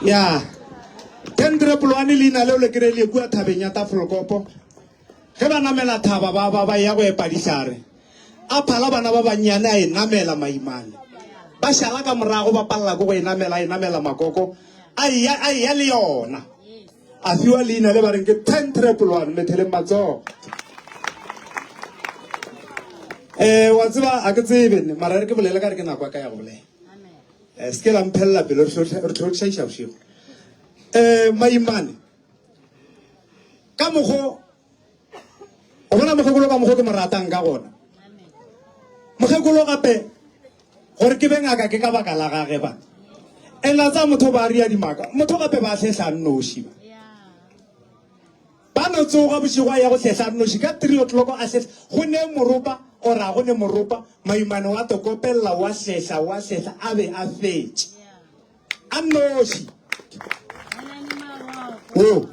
Ya. Tendrepolwane leina leo le kry-ile kua thabeng ya Tafelkopo. Ge ba namela thaba ba ba ba ya go epa dihlare. A phala bana ba bannyane a e namela maimane. Ba šala ka morago ba palela ke go e namela a e namela makoko a eya a eya le yona. A fiwa leina le ba reng ke Tendrepolwane metheleng matsogo. Eh wa tseba a ke tsebe mara re ke bolele ka re ke nako ya ka ya go bolela. Eh, se ke la mphelela pelo re tlo tšhaiša bošego. Eh maimane ka mokgo o bona mokgekolo ka mokgo ke mo ratang ka gona mokgekolo gape gore ke be ngaka ke ka baka la gage ba and la tsaya motho ba ria dimaka motho gape ba hlehla nnoši ba ba no tsoga bošego a ya go hlehla nnoši ka 3 o'clock a hlehla go ne moropa or a go ne moropa maimane wa tokopelela wa hlehla wa hlehla a be a fetše a nnoši wo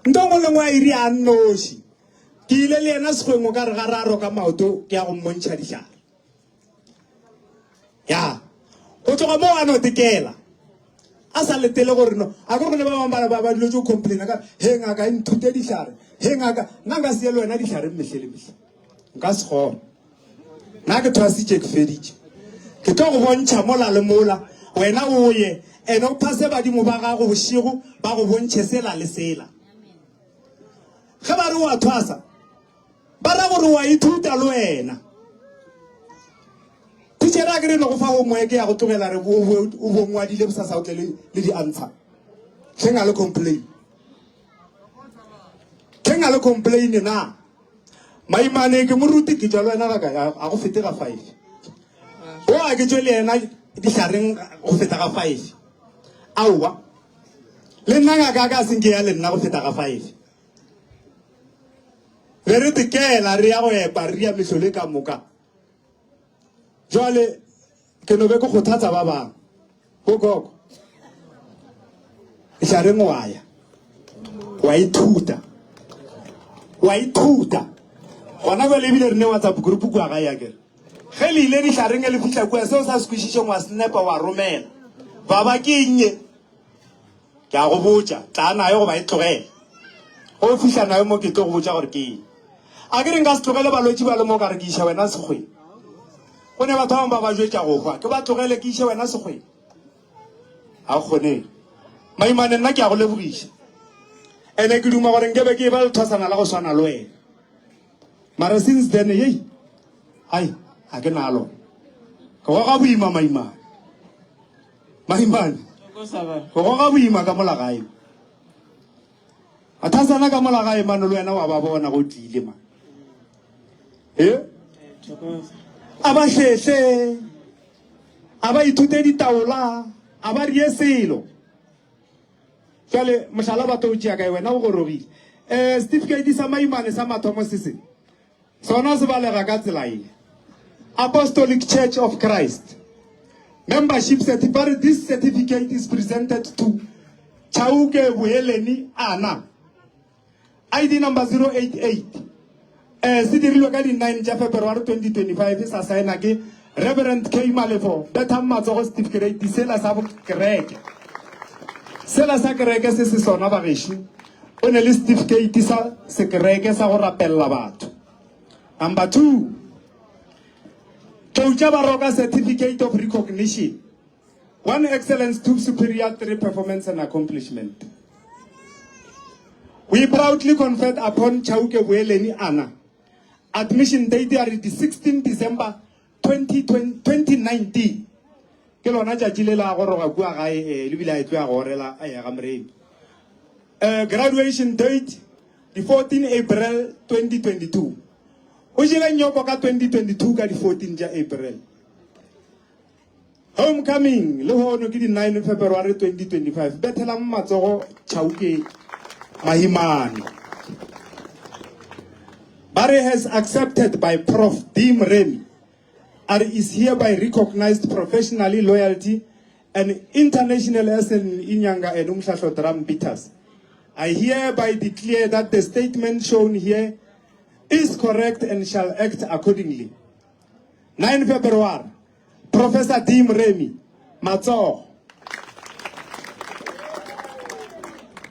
nto ngwe le ngwe a iri a nnoši ke ile le yena sekgweng o ka re ga raro ka maoto ke ya go mmontšha dihlare ya go tloga moo a no tekela a sa letele gore no a kore go ne ba bangwe ba ba dilo tse o complaina ka he ngaka e nthute dihlare he ngaka nna nka se ye le wena dihlare mehle le mehle nka se kgona Nna ke thwasitše ke feditše. Ke tlo go bontšha mola le mola, wena o ye, ene o phase badimo ba gago bošego ba go bontšhe sela le sela. Ge ba re o a thwasa, ba ra gore o a ithuta le wena. Thitšhere a ke re no go fa homework ya go tlogela re o bo ngwadile bosasa o tle le di-answer. Hleng a le complain. Hleng a le complain na. Maimane ke moruti ke tšwa le wena ga kae a go fete ga five o a ke tšwe le yena dihlareng go feta ga five aowa le nna ngaka ka seng ke ya le nna go feta ga five re re tekela re ya go epa re ya mehlole ka moka jwale Ke no be ke kgothatsa ba bangwe. Go gogo. Dihlhareng wa ya. Wa ithuta. Wa ithuta. Gona bjale ebile re ne WhatsApp group kua gae akere. Ge le ile dihlareng le fihla kua seo sa se kwešišeng wa snepa wa romela. Baba ke eng ye? Ke a go botša, tlaa nayo goba e tlogele. Ge o fihla nayo mo ke tlo go botša gore ke eng. A ke re nka se tlogele balwetši ba le mo ka re ke iša wena sekgweng. Go ne batho ba bangwe ba ba jwetša go hwa, ke ba tlogele ke iše wena sekgweng. Ga go kgonege. Maimane nna ke a go lebogiša. Ene ke duma gore nkebe ke e ba lethwasana la go swana le wena. Mara since then, yei, ai, ga ke nalo. Ke goga boima maimane. Maimane. Go goga boima ka mola gae. Mathasana ka mola gae mano le wena wa ba bona go tlile ma. E? A ba hlehle. A ba ithute ditaola, a ba rie selo. Jwale mohlala ba tlo o tšea kae wena o gorogile. Eh certificate sa maimane sa mathomo se se. Sona se balega ka tsela ye, Apostolic Church of Christ Membership Certificate, This certificate is presented to Chauke Boheleni Ana, ID number 088. Eh, se dirilwe ka di 9 tša February 2025, sa saena ke Reverend K Malefo. Bethang matsogo certificate sela sa kereke. Sela sa kereke se se sona bagešo. O ne le setifikeiti sa sekereke sa go rapelela batho. Number 2, Tlou tša Baroka Certificate of Recognition. 1 Excellence, 2 Superior, 3 Performance and Accomplishment. We proudly conferred upon Chauke Boeleni Anna. Admission date ya re di 16 December 2019. Ke lona tšatši le la goroga kua gae eh, le bile a e tlo ya go orela eh, ga Moremi. Eh, graduation date di 14 April 2022. O jele nyoko ka 2022 ka di 14 tša April. Homecoming le hono ke di 9 February 2025. Bethelang matsogo Chauke Mahimane. Barry has accepted by Prof. D. Mremi are is hereby recognized professionally loyalty and international as an Inyanga and Umhlahlo drum beaters. I hereby declare that the statement shown here is correct and shall act accordingly. 9 February, Professor D. Mremi, matsogo.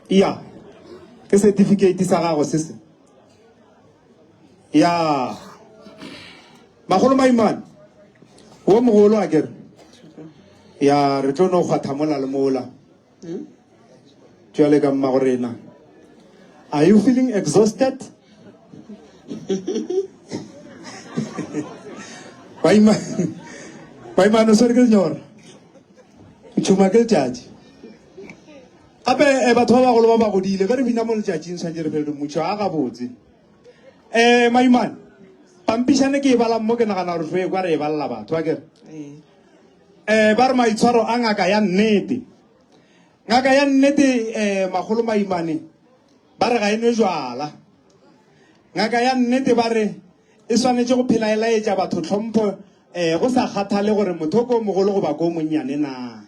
Ya, ke certificate sa gago se se. Ya. Magolo Maimane, wo mogolo a kere. Ya, re tlo no kgwatha mola le mola. Jwale ka mmago rena. Are you feeling exhausted? Maimane, Maimane o swere ke lenyora. O tšhuma ke letšatši. Gape eh, batho ba bagolo ba ba godile ge re bina mo letšatšing swantše re fele motšho a gabotse. Eh Maimane, pampišane ke e balang mo ke nagana gore tlo e kwa re e balela batho a kere. Eh ba re maitshwaro a ngaka ya nnete. Ngaka ya nnete eh magolo Maimane ba re ga e nwe jwala. Ngaka ya nnete ba re e swanetše go phela e laetša batho tlhompho eh go sa kgathale gore motho ko mogolo goba ko monnyane na.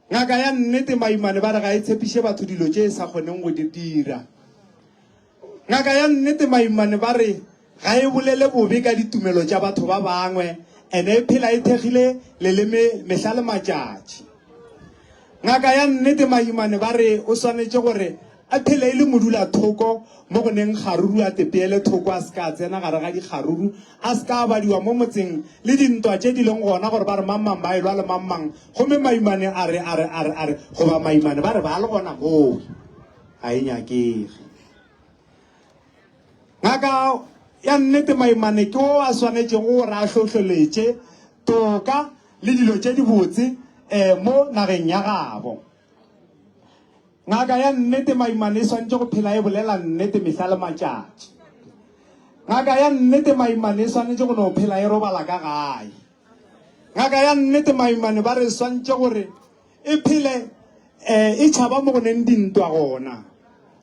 Ngaka ya nnete Maimane ba re ga e tshepiše batho dilo tše e sa kgoneng go di dira. Ngaka ya nnete Maimane ba re ga e bolele bobe ka ditumelo tša batho ba bangwe ene e phela e thekgile leleme mehla le matšatši. Ngaka ya nnete Maimane ba re o swanetše gore a phele e le modulathoko mo go neng kgaruru a tepeele thoko a se ka a tsena gare ga dikgaruru a se ka a badiwa mo motseng le dintwa tše di leng gona gore ba re mang mang ba elwa le mang mang gomme Maimane a re a re a re a re goba Maimane ba re ba le gona moo ga e nyakege. Ngaka ya nnete Maimane ke o a swanetšego gore a hlohleletše toka le dilo tše dibotse um mo nageng ya gabo. Ngaka ya nnete Maimane e swanetše go phela e bolela nnete mehla le matšatši. Ngaka ya nnete Maimane e swanetše go no phela e robala ka gae. Ngaka ya nnete Maimane ba re e swantše gore e phele eh, e tšhaba mo go neng dintwa gona.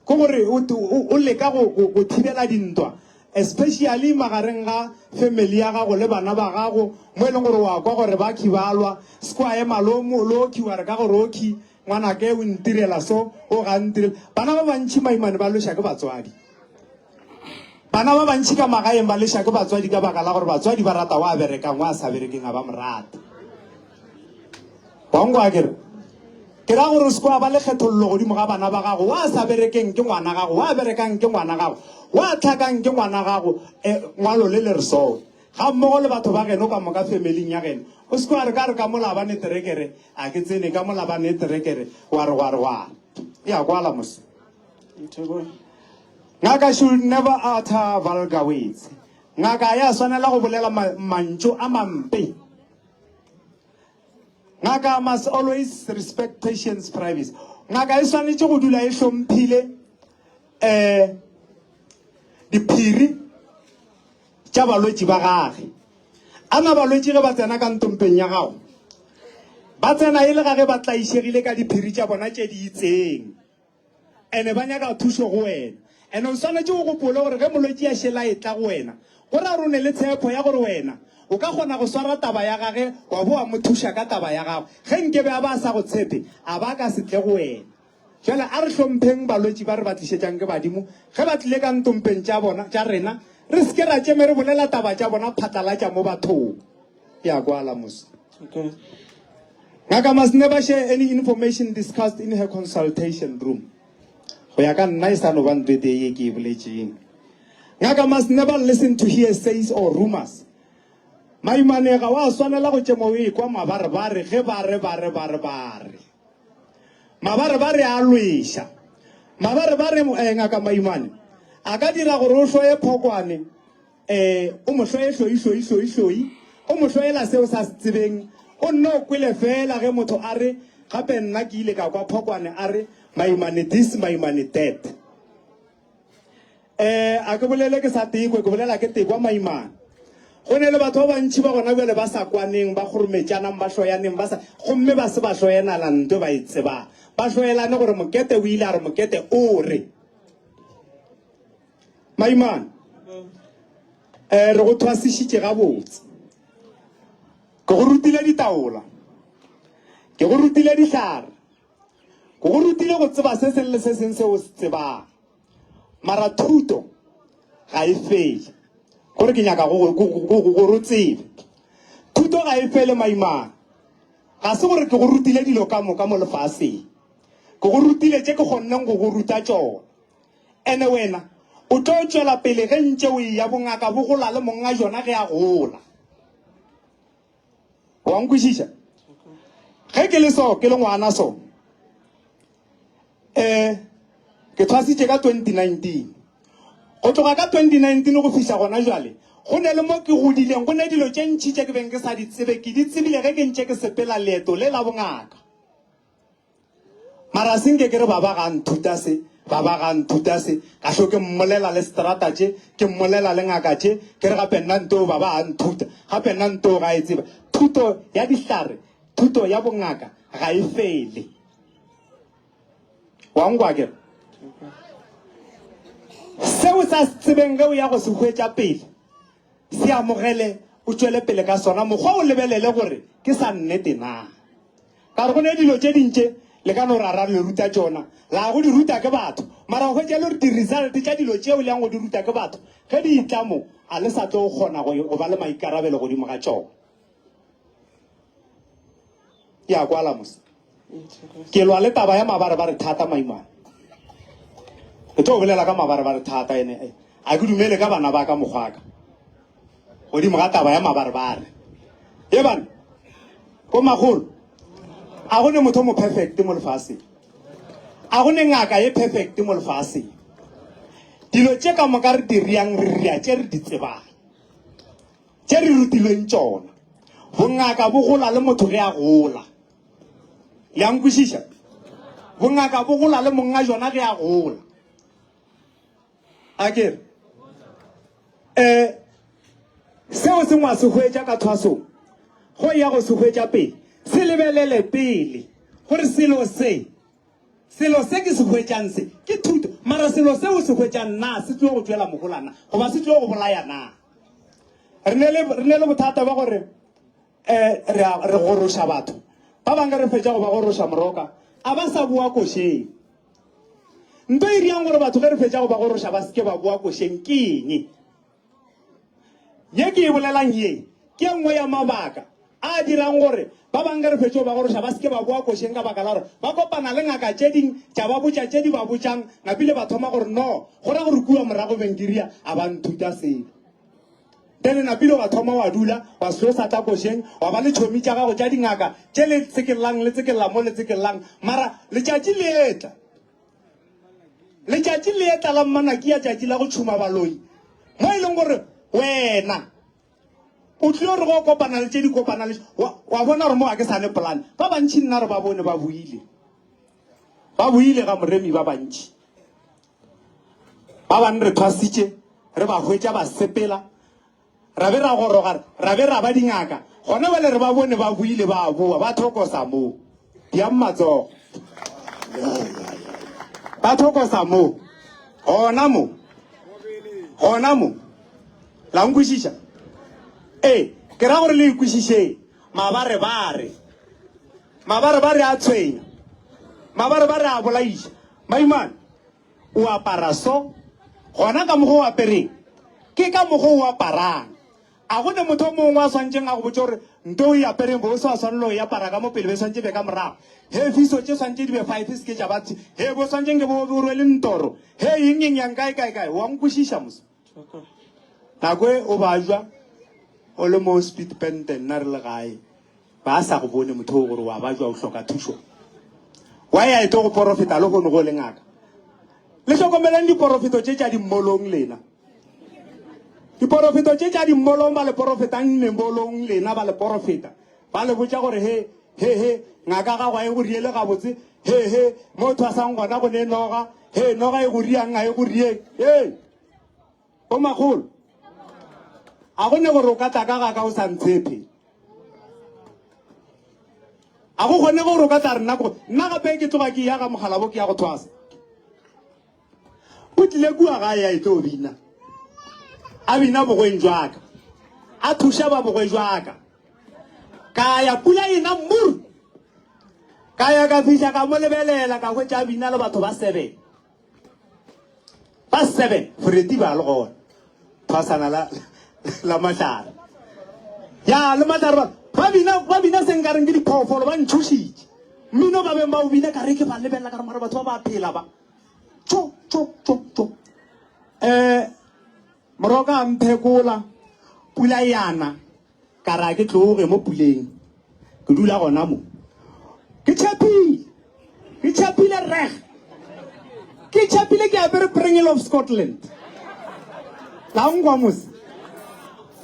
Ke gore o, o, o leka go, go, go thibela dintwa especially magareng ga family ya gago le bana ba gago mo e leng gore wa kwa gore ba khi ba lwa se kwa ema lo lo khi wa re ka gore o khi Ngwanake o ntirela so, o ga ntirela. Bana ba bantši maimane ba lweša ke batswadi. Bana ba bantši ka magaeng ba lweša ke batswadi ka baka la gore batswadi ba rata wa berekang, wa sa berekeng ga ba mo rate. Wa nkwa ke re? Ke ra gore o se kwa ba le kgethollo godimo ga bana ba gago. Wa sa berekeng ke ngwana gago, wa berekang ke ngwana gago, wa tlhakang ke ngwana gago. E, ngwalo le le re so. Ga mmogo le batho ba geno ka moka femeling ya geno. O se kwa re ka re ka mola ba ne terekere, A ke tsene ka mola ba ne terekere, wa re wa re wa. E a kwala mos. Ngaka should never utter vulgar words. Ngaka ya swanela go bolela mantšu a mampe. Ngaka must always respect patient's privacy. Ngaka e swanetše go dula e hlomphile eh diphiri tša balwetši ba gage. A na balwetši ge ba tsena ka ntompeng ya gago, ba tsena e le ga ge ba tlaišegile ka diphiri tša bona tše di itseng, ene ba nyaka thušo go wena. Ene o swanetše o gopole gore ge molwetši a šela a etla go wena, go ra gore o ne le tshepo ya gore wena o ka kgona go swara taba ya gage wa bo wa mo thuša ka taba ya gagwe. Ge nkebe a ba a sa go tshepe, a ba a ka se tle go wena. Bjale a re hlompheng balwetši ba re ba tlišetšang ke badimo ge ba tlile ka ntompeng tša bona, tša rena, re se ke ra tšeme re bolela taba tša bona phatlalatša mo bathong. Ke a kwala mos. Okay. Ngaka must never share any information discussed in her consultation room. Go ya ka nna e sa no ba ntho e tee ye ke e boletšeng. Ngaka must never listen to hearsays or rumors. Maimane ga wa swanela go tšema o ekwa mabarebare ge ba re ba re ba re ba re. Mabarebare a lweša. Mabarebare, eh, Ngaka Maimane, a ka dira gore o hloye Phokwane, eh, o mo hloye hloi, hloi, hloi, hloi, o mo hloyela se o sa se tsebeng, o nno o kwele feela ge motho a re, gape nna ke ile ka kwa Phokwane a re, Maimane this, Maimane that. Eh, a ke bolele ke sa tekwe, ke bolela ke tekwa Maimane. Go ne le batho ba bantši ba gona bjale ba sa kwaneng, ba kgorometšanang, ba hloyaneng, ba sa, gomme ba se ba hloyenala ntwe ba e tsebang. Ba hloyelane gore Mokete o ile a re Mokete o re. Maimane, eh, re go thwasišitše gabotse. Ke go rutile ditaola. Ke go rutile dihlare. Ke go rutile go tseba se seng le se seng seo o se tsebang. Mara thuto ga e fele. Gore ke nyaka gore o tsebe. Thuto ga e fele maimana. Ga se gore ke go rutile dilo ka moka mo lefaseng. Ke go rutile tše ke kgonneng go go ruta tšona. Ene wena o tlo tšwela pele ge ntše o eya, bongaka bo gola le monga jona ge a gola. Wa nkwešiša? Ge ke le so, ke le ngwana so, eh, ke thwasitše ka 2019. Go tloga ka 2019 go fihla gona jwale, go ne le mo ke godileng, go ne dilo tše ntši tše ke beng ke sa di tsebe, ke di tsebile ge ke ntše ke sepela leeto le la bongaka. Mara se nke ke re baba ga nthuta se, baba ga nthuta se, ka hlo ke mmolela le strata tše, ke mmolela le ngaka tše, ke re gape nna ntoo baba ga nthuta, gape nna ntoo ga e tseba. Thuto ya dihlare, thuto ya bongaka ga e fele. Wa nkwa ke re? Seo sa se tsebeng ge o ya go se hwetša pele, se amogele o tšwele pele ka sona, mokgwa o lebelele gore ke sa nnete na. Ka re go ne dilo tše ding tše le ka no ra ra le ruta tšona, la go di ruta ke batho, mara o hwetša e le gore di-result tša dilo tšeo le yang go di ruta ke batho, ge di etla mo, a le sa tlo kgona go, go ba le maikarabelo godimo ga tšona. Ke a kwala mos. Ke lwa le taba ya mabarebare thata maimane. Ke tlo bolela ka mabarebare thata ene. Eh, a ke dumele ka bana ba ka mokgwaka. Godimo ga taba ya mabarebare. Ye bana, ko magolo, a go ne motho mo perfect mo lefaseng. A go ne ngaka ye perfect mo lefaseng. Dilo tše ka moka re di riang, re ria tše re di tsebang. Tše re rutilweng tšona. Bongaka bo gola le motho ge a gola. Le a nkwešiša? Bongaka bo gola le monga jona ge a gola. A ke re? Eh, seo sengwe wa se hwetša ka thwasong, go ya go se hwetša pele, se lebelele pele gore selo se Selo se ke se hwetšang se ke thuto, mara selo se o se hwetšang na se tlo go tšwela mohola na, goba se tlo go bolaya na? Re ne le, re ne le bothata ba gore um re a, re goroša batho ba bangwe, re fetša go ba goroša moroka, a ba sa boa košeng. Nto e riang gore batho ge re fetša go ba goroša ba se ke ba boa košeng ke eng? Ye ke e bolelang ye ke e nngwe ya mabaka a dirang gore ba bangwe ge re fetše go ba goroša ba se ke ba boa košeng ka baka la gore ba kopana le ngaka tše ding tša ba botša tše di ba botšang napile ba thoma gore no go ra gore kua morago benkiria a ba nthuta selo. Then napile wa thoma wa dula wa se tlo sa tla košeng wa ba le tšhomi tša gago tša dingaka tše le tsekellang le tsekelela mo le tsekellang mara letšatši le etla Letšatši le etla la mmanakia, tšatši la go tšhuma baloi, mo e leng gore wena o tlio re go kopana le tše di kopana le wa, wa bona gore mo ga ke sane polane. Ba bantši nna re ba bone ba buile, ba buile ga moremi ba bantši. Ba bang re thwasitše, re ba hwetša ba sepela, ra be ra goroga, ra be ra ba dingaka. Gona bjale re ba bone ba boile ba boa, ba thokosa mo. Diang matsogo. Ba thokosa mo. Gona mo. Gona mo. La nkwešiša? Ee, ke ra gore le ikwešišeng. Mabarebare. Mabarebare a tshwenya. Mabarebare a bolaiša. Maimane. O apara so, gona ka mokgwa o apereng, ke ka mokgwa o aparang. A go ne motho o mongwe a swantšeng a go botša gore nto o e apereng bo se wa swanelo e apara ka mo pele be swantše be ka morago. He fiso tše swantše di be five se ke tša ba he bo swantšeng ke bo bo rwele ntoro. He eng eng yang kae kae kae. Wa nkwešiša mos. Nako e o bajwa o le mo speed pente nna re le gae. Ba sa go bone motho o gore wa bajwa o hloka thušo. Wa ya e tlo go porofeta le gono go le ngaka. Le hlokomeleng diporofeto tše tša dimmolong lena. Diporofeto tše tša dimmolong ba le porofetang membolong lena ba le porofeta. Ba le botša gore he he he ngaka gago a e go riele gabotse he he mo thwasang gona go ne noga he noga e go riang a e go rieng. Hey! Bo makgolo a go ne gore o ka tla ka ga ka o sa ntshepe. A go kgone gore o ka tla re nna ko nna gape ke tloga ke ya ga mogalabo ke ya go thwasa. O tlile kua gae ya e tlo bina. A bina bogweng jwaka. A thuša ba bogwe jwaka. Ka ya pula ena mmuru. Ka ya ka fihla ka mo lebelela ka hwetša a bina le batho ba seven. Ba 7 Freddy ba le gona thwasana la la mahlare ya le mahlare ba ba bina ba bina se nkareng ke diphoofolo ba ntšhošitše. Mmino ba beng ba o bina ka re ke ba lebelela ka re mara batho ba ba phela ba. Tšo, tšo, tšo, tšo. Eh, moroka a mphekola, pula yana, ka re a ke tloge mo puleng. Ke dula gona mo. Ke tšhepile. Ke tšhepile reg. Ke tšhepile ke apere Pringle of Scotland. La nkwa mos.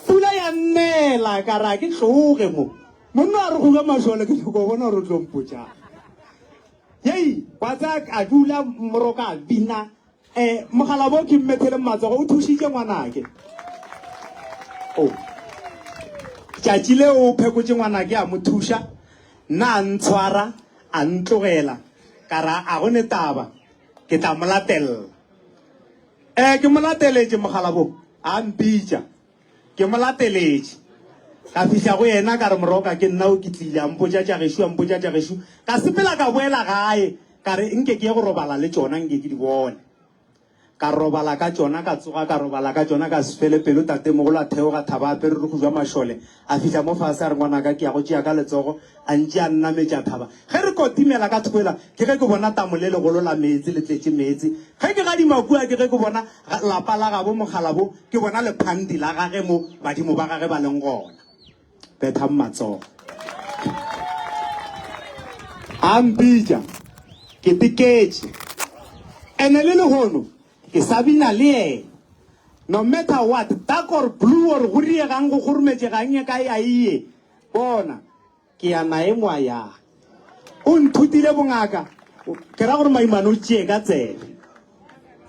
Pula ya nnela ka re a ke tloge mo. Monna a re go ja mašole ke nyoko bona gore o tlo mpotšang. Yei, wa tsaya a dula moroka a bina. Eh, mogala bo ke mmetheleng matsogo o thušitše ngwanake. Oh. Tšatši leo o phekotše ngwanake a mo thuša, nna a ntshwara a ntlogela ka ra a go ne taba ke tla mo latelela. Eh, ke mo lateletše mogala bo a mpitša. Ke mo lateletše. Ka fihla go yena ka re, Moroka, ke nna o ke tlile. A mpotša tša gešo, a mpotša tša gešo. Ka sepela ka boela gae, ka re nke ke ye go robala le tšona nke ke di bone. Ka robala ka tšona, ka tsoga ka robala ka tšona, ka se fele pelo. Tatemogolo a theoga thaba a apere rukhu bja mašole, a fihla mo fase a re, Ngwanaka, ke ya go tšea ka letsogo. A ntše a nnametša thaba. Ge re kotimela ka thoko yela, ke ge ke bona tamo le legolo la meetse le tletše meetse. Ge ke gadima kua, ke ge ke bona lapa la gabo mokgalabo, ke bona lephandi la gage mo badimo ba gage ba leng gona. Bethang matsogo. A mpitša, ke teketše. Ene le lehono ke sa bina le yena. No matter what, dark or blue or go riegang go kgorometšegang e kae a iye, Bona, ke ya naye mo a yang. O nthutile bongaka. Ke ra gore maimane o tšee ka tsebe.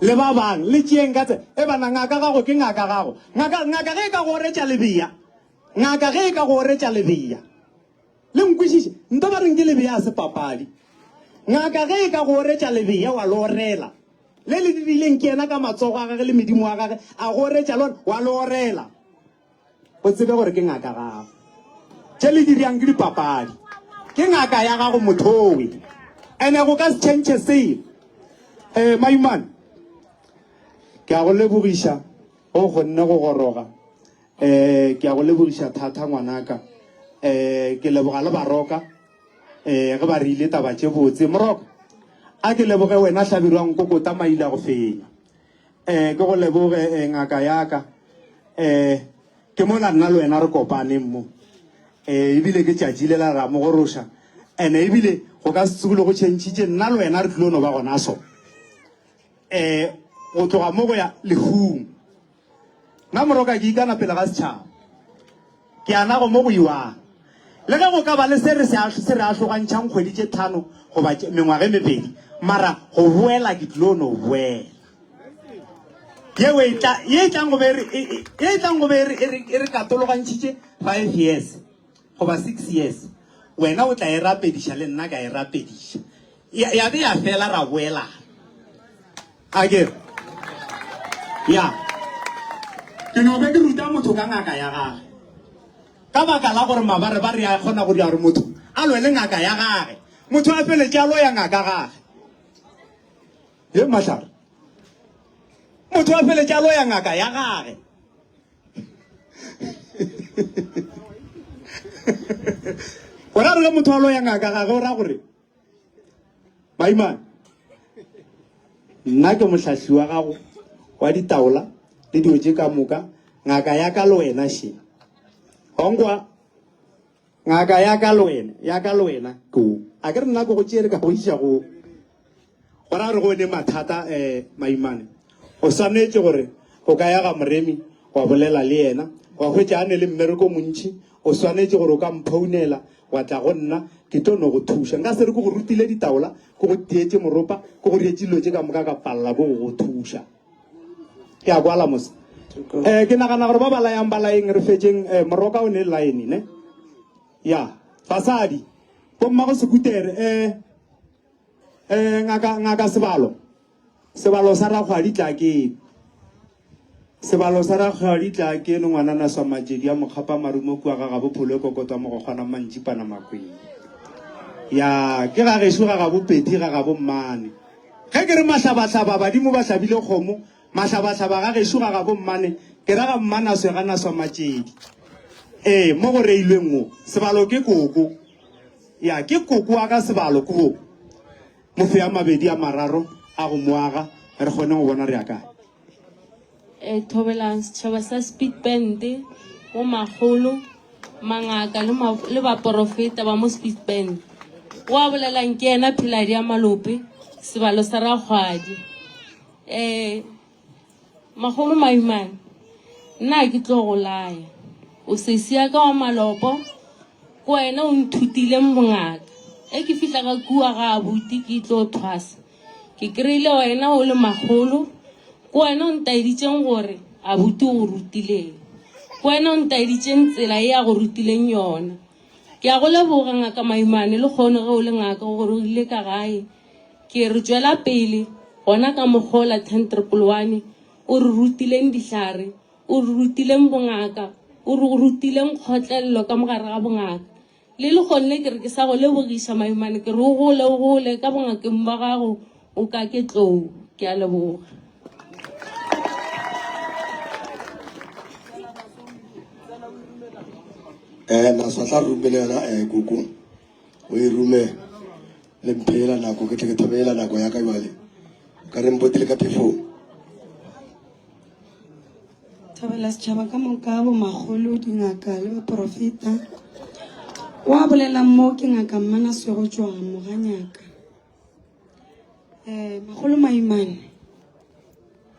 Le ba bang, le tšeeng ka tsebe. E bana, ngaka gago ke ngaka gago. Ngaka, ngaka ge e ka go oretša lebea, ngaka ge e ka go oretša lebea. Le nkwešiše, nto ba reng ke lebea a se papadi. Ngaka ge e ka go oretša lebea wa le orela. Le le dirileng ke yena ka matsogo a gage le medimo wa gage, a go oretša lona, wa le orela. O tsebe gore ke ngaka gago. Tše le diriang ke dipapadi. Ke ngaka ya gago mothowe. Ene go ka se tšhentšhe selo. Eh, Maimane, ke a go lebogiša o kgonne go goroga. Eh, ke a go lebogiša thata ngwanaka. Eh, ke leboga le baroka. Eh, ge ba rile taba tše botse. Moroka, a ke leboge wena Hlabirwa Nkokota maila go fenya. Eh, ke go leboge eh, ngaka ya ka. Eh, ke mola nna le wena re kopaneng mo. Eh, ebile ke tšatši le la ra mogoroša. Ene ebile go ka se tsogile go tšhentšhitše nna le wena re tlilo no ba gona so. Eh, go tloga mo go ya lehung. Nna moroka ke ikana pele ga setšhaba. Ke a nago mo go iwang. Le ge go ka ba le se re se se re ahlogantšhang kgwedi tše tlhano goba tše mengwaga e mebedi, mara go boela ke tlilo no boela. Yeo e tla ye e tlang go be e re e, e, ye e tlang go be e re e re e re katologantšhitše five years goba six years. Wena o tla e rapediša le nna ka e rapediša. Ya, ya be ya fela ra boelana. A ke re? Ya. Ke no be ke ruta motho ka ngaka ya gage. Ka baka la gore mabarebare a kgona go dira gore motho a lwe le ngaka ya gage. Motho a feletše a loya ngaka gage. Ye mahlare. Motho a feletše a loya ngaka ya gage. O ra gore ge motho a loya ngaka gage o ra gore Maimane, nna ke mohlahli wa gago wa ditaola le dilo tše ka moka, ngaka ya ka le wena še. Hongwa, ngaka ya ka le wena, ya ka le wena ke o. A ke re nna ke go tšere ka go iša go. Go ra gore go ne mathata eh Maimane. O swanetše gore o ka ya ga Moremi wa bolela le yena, wa hwetša a ne le mmereko montši, o swanetše gore o ka mphounela wa tla go nna, ke tlo no go thuša. Nka se re ke go rutile ditaola, ke go tietše moropa, ke go dietše dilo tše ka moka ka palela ke go go thuša. Ke a kwala mos. Eh, ke nagana gore ba ba layang ba layeng re fetšeng eh, moroka o ne line ne. Ya, basadi, bommago sekutere eh eh ngaka ngaka sebalo. Sebalo sa rakgwadi tla ke Sebalo sa rakgwadi tla ke no ngwanana swa matšedi a mokgapa marumo kua ga gabo pholo e kokotwa mogokgwana mantšipana makweng. Ya ke ga gešo ga gabo pedi ga gabo mmane. Ge ke re mahlabahlaba badimo ba hlabile kgomo mahlabahlaba ga gešo ga gabo mmane ke ra ga mmanaswe ga naswa matšedi. Ee mo go reilweng mo sebalo ke koko. Ya, ke koko wa ka sebalo ke wo. Mo fe a mabedi a mararo a go mo aga, re kgone go bona re ya kae. E, thobelang setšhaba sa Speed Band, bo makgolo, mangaka le, ma, le baporofeta ba mo Speed Band. O a bolelang ke yena Pheladi ya Malope, sebalo sa Rakgwadi. E, makgolo Maimane, nna ha ke tlo go laya. O sesi ya ka wa malopo, Ke wena o nthutileng bongaka. Ge ke fihla ka kua ga abuti ke tlo thwasa, ke kry-ile wena o le makgolo. Ke wena o ntaeditšeng gore abuti o go rutileng. Ke wena o ntaeditšeng tsela ye a go rutileng yona. Ke a go leboga Ngaka Maimane le kgono ge o le ngaka o gorogile ka gae. Ke re tšwela pele gona ka mokgwa ola ten triple one o re rutileng dihlare. O re rutileng bongaka, o re rutileng kgotlelelo ka mogare ga bongaka. Le lehono le ke re ke sa go lebogiša Maimane, ke re o gole o gole ka bongakeng ba gago o ka ke tlou. Ke a leboga. Eh, na sa tla rumele yona eh koko o e rume le mphela nako ke tle ke thobela nako ya ka jwale ka re mpotile ka phefong. Thabela setšhaba ka moka, bomakgolo, dingaka le baporofeta. Wa bolelang mo ke ngaka Mmanaswego tšwa Moganyaka. Eh, makgolo Maimane,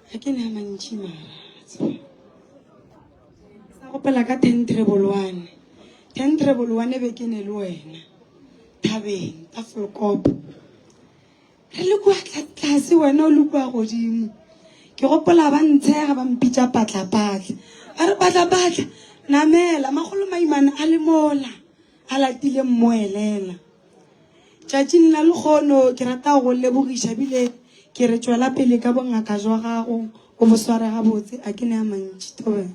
ga ke ne a mantši mara. Sa gopela ka ten treble one. Ten treble one be ke ne le wena. Thabeng, Tafelkop. Re le kua tlase, wena o le kua godimo. Ke gopola ba ntshega ba mpitša patlapatla. Ba re patlapatla, namela, makgolo maimane a le mola, a latile mmoelela. Tšatšing la lekgono ke rata go lebogiša bile ke re tšwela pele ka bongaka jwa gago o bo sware gabotse a ke ne a mantši thobela.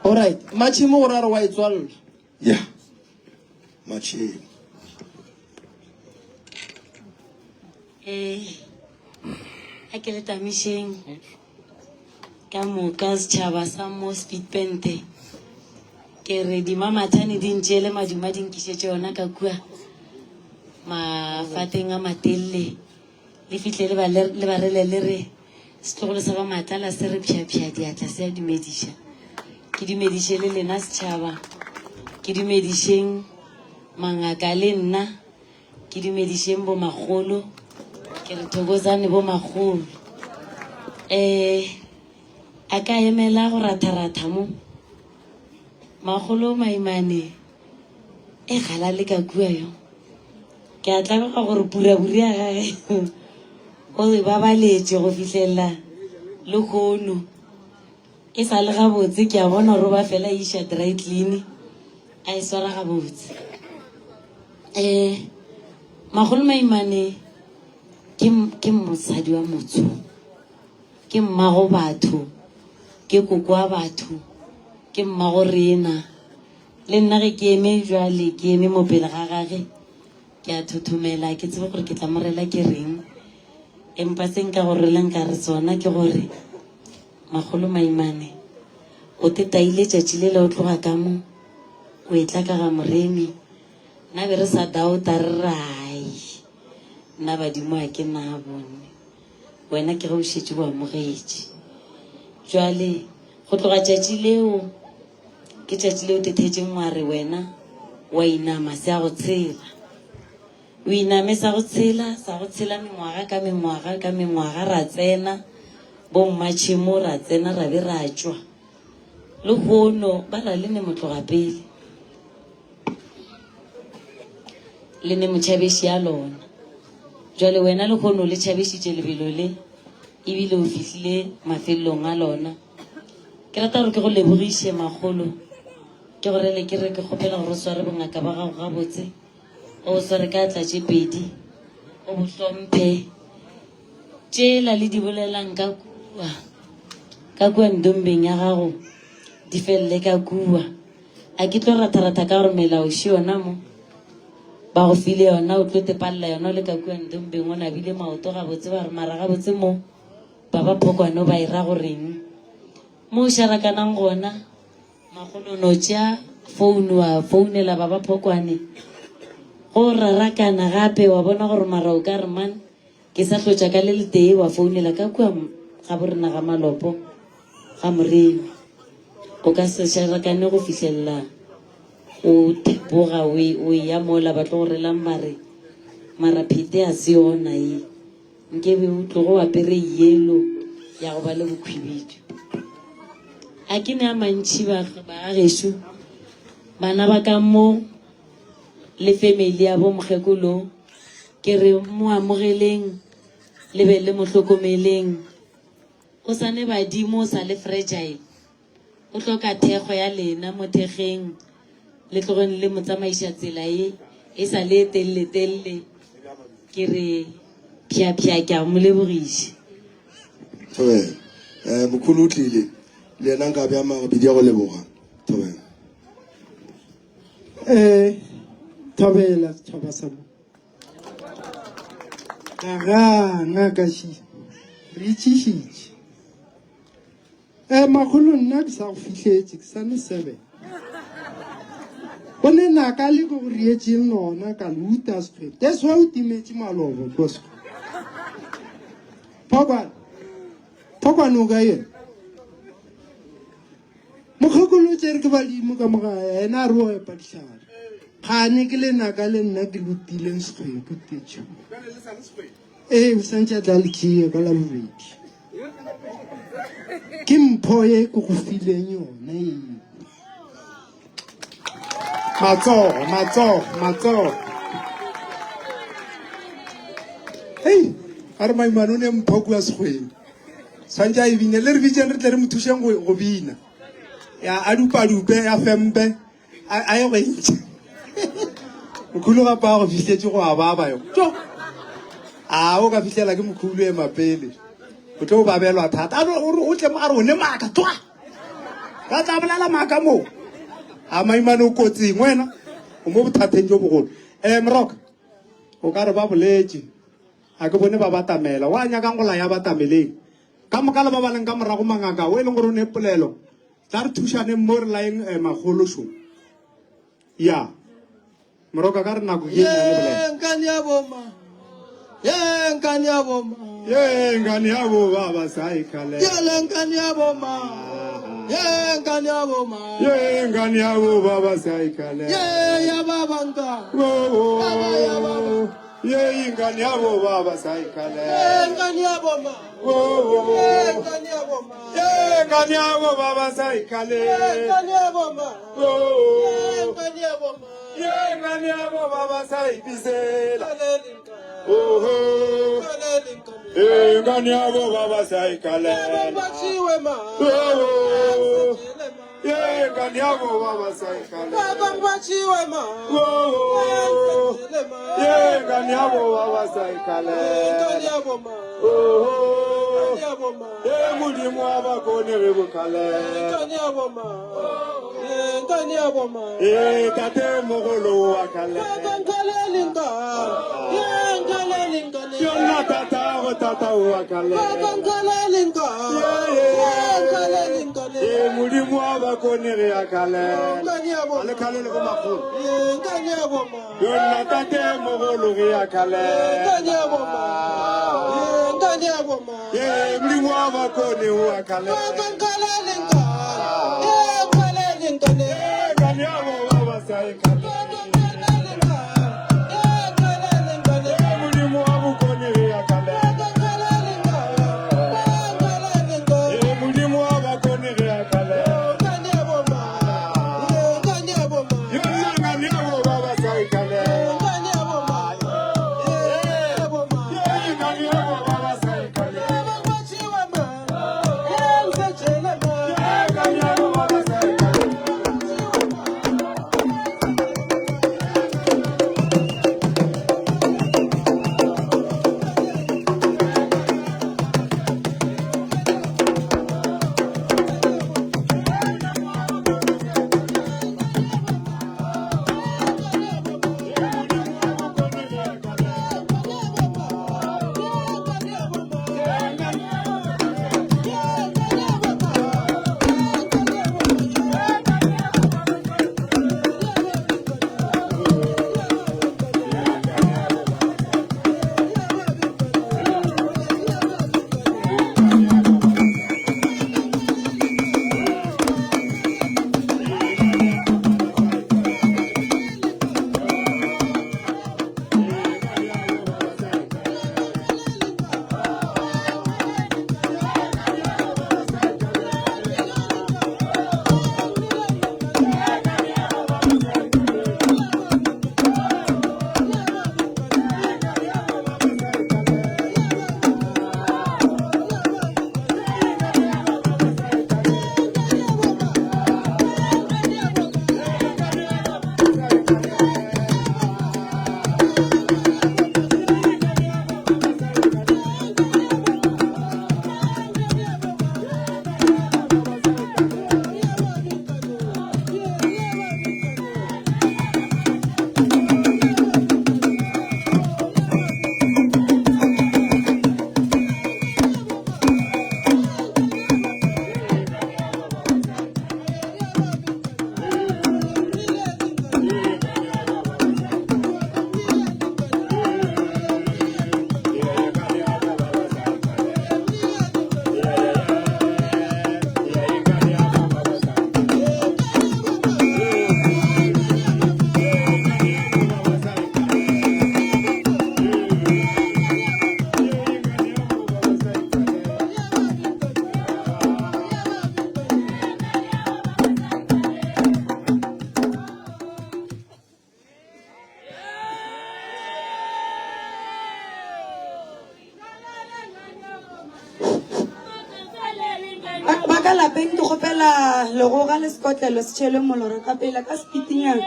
Alright, Matšhimo gore a re wa e tswalela. Ya. Matšhemo. Eh, a ke le tamišeng ka moka setšhaba sa mo Speedpente. Ke re dimamathane di ntšeele maduma di nkišetše yona ka kua mafateng a matelele. Le fihle le ba le ba rele le re setlogolo sa ba matlala se re pšhapšha diatla se a dumediša. Ke dumediše le lena setšhaba, ke dumedišeng mangaka le nna, ke dumedišeng bomakgolo, ke re thokozane bomakgolo. Um a ka emela go ratharatha mo makgolo maimane e gala le ka kua yo. Ke a tlabega gore puraburi ya gage o e babaletše go fihlelela lehono. E sa le gabotse, ke a bona gore o ba fela e iša dry clean, a e swara gabotse. Um Makgolo Maimane ke, ke mosadi wa motho, ke mmago batho, ke koko wa batho, ke mmago rena. Le nna ge ke eme bjale, ke eme mo pele ga gage, ke a thothomela, ke tsebe gore ke tla mo rela ke reng. Empa se nka go releng ka re sona ke gore, Makgolo Maimane, o tetaile tšatši lela o tloga ka mo, o etla ka ga Moremi. Nna be re sa doubta re re, Ai, nna badimo a ke na bone. Wena ke ge o šetše o amogetše. Bjale, go tloga tšatši leo, Ke tšatši le o tethetšeng wa re wena wa inama se a go tshela. O iname sa go tshela, sa go tshela mengwaga ka mengwaga ka mengwaga ra tsena bommatšhemo ra tsena ra be ra tšwa. Lehono ba ra le ne motloga pele. Le ne motšhabeši ya lona. Jwale wena lehono le tšhabešitše lebelo le ebile o fihlile mafelelong a lona. Ke rata gore ke go lebogiše makgolo, ke go rele ke re ke kgopela gore o sware bongaka ba gago gabotse, o bo sware ka atla tše pedi, o bo hlomphe. Tšela le di bolelang ka kua, ka kua ndombeng ya gago, di felele ka kua. A ke tlo ratharatha ka gore melao še yona mo, ba go file yona, o tlo tepalela yona o le ka kua ndombeng, o nabile maoto gabotse, ba re mara gabotse mo. Ba ba phokwane ba e ra go reng? Mo o šarakanang gona, makgolo no tšea Founu wa founela ba ba Phokwane. Go rarakana gape wa bona gore mara o ka re man ke sa hlotša ka le letee wa founela ka kua ga borena ga Malopo ga Moremi. O ka se šarakane go fihlelela o thepoga o e, o eya mola ba tlo go relang ba re mara phete a se yona ye. Nke be o tlogo o apere yellow ya go ba le bokhwibidu. A ke ne a mantši ba ba gešo bana ba ka mo le family ya bo mokgekolo ke re mo amogeleng le be le mo hlokomeleng. O sa ne badimo o sa le fragile. O hloka thekgo ya lena mo thekgeng le tlogeng le mo tsamaiša tsela ye e sa le e telele-telele. Ke re phya-phya ke a mo lebogiša. Thobela. Eh, mokhulu o tlile. Le yena nka bja mabedi a go leboga. Thobela. Eh, thobela setšhaba sa mo. Aga, ngaka shi. Re itšišitše. Eh, makgolo nna ke sa go fihletše, ke sa ne seven. Go ne naka le ke go rietšeng lona ka le uta sekgweng. That's why o timetše maloba kua sekgweng. Phokwane, Phokwane o kae yena? Mokgekolo o tšere ke badimo ka mogaya, yena a re o epa dihlare. Kgane ke lenaka le nna ke lutileng sekgweng ke utetše. Ee, o santše a tla le tšea ka Labobedi. Ke mpho ye ke go fileng yona ye. Matsogo, matsogo, matsogo. Hei, a re maimane o ne mpho kua sekgweng. Swantše a e bine, le re bitseng re tle re mo thušeng go, go bina. Ya a dupa-dupe, ya fempe. A, a ye go e ntšha. Mokhulu gape a go fihletše go a baba yo. Tjo! A o ka fihlela ke mokhulu ema pele. O tlo babelwa thata. A re o re o tle mo a re o ne maaka tloga. Ba tla bolela maaka mo. A maimane o kotsing wena. O mo bothateng jo bogolo. Eh Moroka. O ka re ba boletše. A ke bone ba batamela. Wa nyakang go laya batameleng. Ka moka le ba ba leng ka morago mangaka o e leng gore o ne polelo. Tla re thušaneng mo re laeng eh, makgolo šo. Ya. Moroka ka re nako ke e nnyane bolela. Ye nkane ya boma. Ye nkane ya boma. Ye nkane ya bo baba sa ikhalela. Ye le nkane ya boma. Ye nkane ya boma. Ye nkane ya bo baba sa ikhalela. Ye ya baba nka. Oh, Baba ya baba. Ye ingane ya bo baba sa ikhalela. Ye nkane ya boma. Oh, Ye nkane ya boma. Ye ngane ya bo baba sa ikhalela. Ye nkane ya boma. Ye Oh, nkane ya boma. Ye ngane ya bo baba sa ibizela. Nkane nka. Oh, Nkane nka. Ye ngane ya bo baba sa ikhalela. Batshiwe ma. Oh, Sejele ma. Ye ngane ya bo baba sa ikhalela. Baba ngibatshiwe ma. Oh, Sejele ma. Ye ngane ya bo baba sa Nkane ikhalela. ya boma. Oh, Nkane ya boma. Ye Modimo wa bakone re bokhalela. Nkane ya boma. Nkane ya boma. Ye tate mogolo wa khalela. Baba nkhalele nka. Ye nkhalele nkane. Yona tata go tata wa Baba khalela. nkhalele nka. Ye nkhalele nkane. Ye Modimo wa bakone re a khalela. Nkane ya A boma. le khalele go makgolo. Ye nkane ya boma. Yona tate mogolo re a khalela. Nkane ya boma. Ye nkane ya boma. Ye Modimo wa bakone wa khalela. Baba nkhalele nka. Ye nkhalele nkane. Ye ngane ya bo baba sa e khalela. Baba nkhalele nka. Ye nkhalele nkane. Ye Modimo wa bokone re a khalela. Baba nkhalele nka. Baba nkhalele nka. Ye Modimo wa bakone re a khalela. Nkane ya boma. Ye nkane ya boma. Yona ngane ya bo baba sa e khalela. Nkane ya boma. Ye ya boma. Ye ngane ya bo baba sa e khalela. Baba ngibatshiwe ma. Ye ngisejele ma. Ye ngane ya bo baba sa e khalela. lapeng ke kgopela legoga le sekotlelo se tšhelwe molora ka pela ka sepitinyana.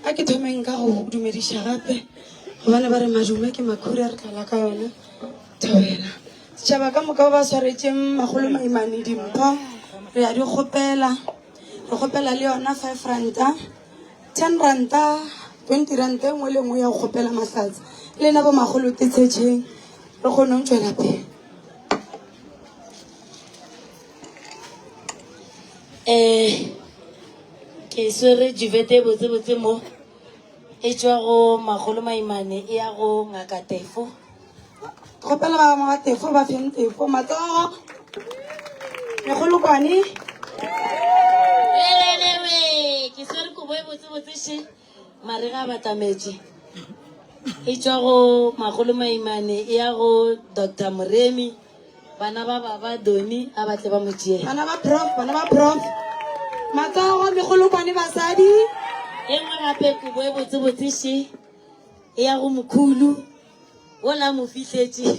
A ke thomeng ka go dumediša gape gobane ba re madume ke makhura re tlala ka yona thobela. Setšhaba ka moka ba ba swaretšeng magolo maimane dimpho re a di kgopela. Re kgopela le yona 5 ranta, 10 ranta, 20 ranta e nngwe le nngwe ya go kgopela mahlatse. Le lena bo magolo tetshetšheng re kgone go tšwela pele. Eh, ke swere juvete e botsebotse mo e tšwa go magolo maimane e ya go ngaka tefo. Kgopela ba bangwe ba tefo ba feng tefo matsogo megolokwane. Lelelewe, ke swere kobo e botsebotse še marega a batametše e tšwa go magolo maimane e ya go Doctor Moremi. Bana ba ba ba Doni a ba tle ba mo tšee. Bana ba prof, bana ba prof. Matsogo megolokwane basadi. E nngwe gape kobo e botsebotse še e ya go mokhulu wola mo fihletše.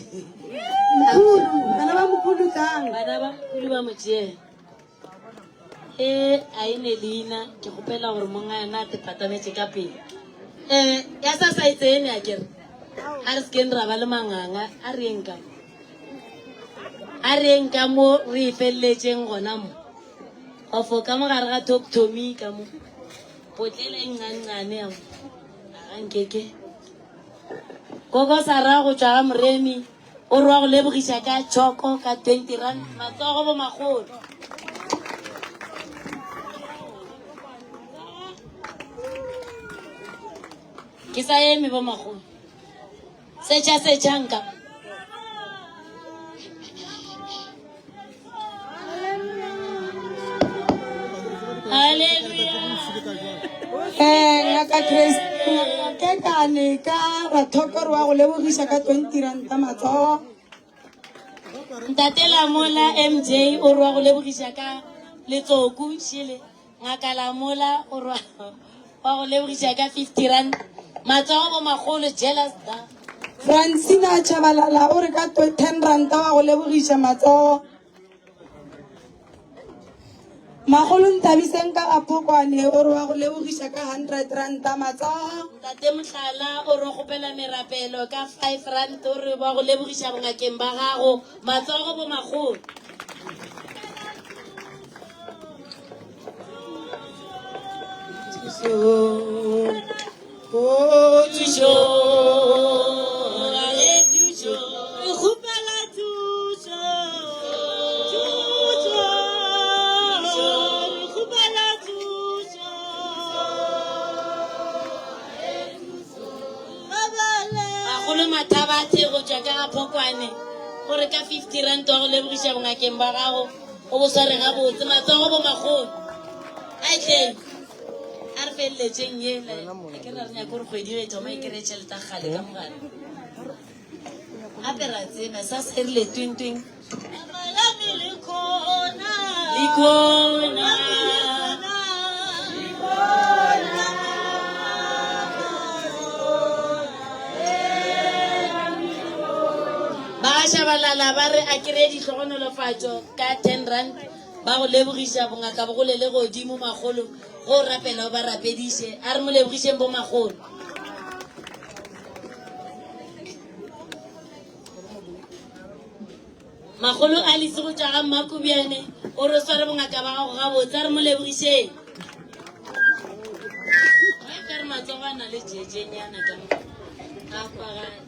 Mokhulu, bana ba mokhulu tlang. Bana ba mokhulu ba mo tšee. E a e ne leina ke kgopela gore monga yona a te patametše ka pele. Eh ya sa sa e tsene a kere. A re sekeng ra ba le manganga a re eng ka mo. A re eng ka mo re e feleletšeng gona mo. Ofo ka mo gare ga Top Tommy ka mo. Potlele e ncancane ya mo. A ga nkeke. Koko Sara go tšwa ga Moremi. O re wa go lebogiša ka tšhoko ka 20 rand matsogo bo magolo. Ke sa eme bo magolo. Setšha setšha nka. Hallelujah. Eh, ngaka Grace, ngaka Kekane ka Rathoko re wa go lebogiša ka 20 ranta matsogo. Ntate Lamola MJ o re wa go lebogiša ka letsoku šele. Ngaka Lamola o re wa go lebogiša ka 50 rand. Matsogo bo makgolo, jealous da. Francina Chabalala o re ka 10 ranta wa go lebogiša matsogo. Makgolo Nthabiseng ka ga Phokwane o re wa go lebogiša ka 100 ranta matsogo. Ntate Mohlala o re o kgopela merapelo ka 5 rand o re wa go lebogiša bongakeng ba gago. Matsogo bo makgolo. Thušo, thušo, re kgopela thušo, thušo, re kgopela thušo. Bagolo Mathabathe go tšwa ka ga Phokwane gore ka 50 rand wa go lebogiša bongakeng ba gago o bo sware gabotse matsogo bo magolo a etleng A re feleletšeng yela. A ke re re nyaka gore kgwedi e thoma e kry-e tšhelete ya kgale ka mogare. Gape ra tseba sa se rile twing twing. Likhona. Ba shabalala ba re a kry-e ditlhogonolofatšo ka 10 rand ba go lebogiša bongaka bo golele godimo makgolo Ge o rapela o ba rapediše. A re mo lebogišeng bomakgolo. Makgolo a lise go tšwa ga Mmakubjane o re o sware bongaka ba gago gabotse. A re mo lebogišeng. Wa ka re matsogo a na le jejenyana ka mo. A kwagale.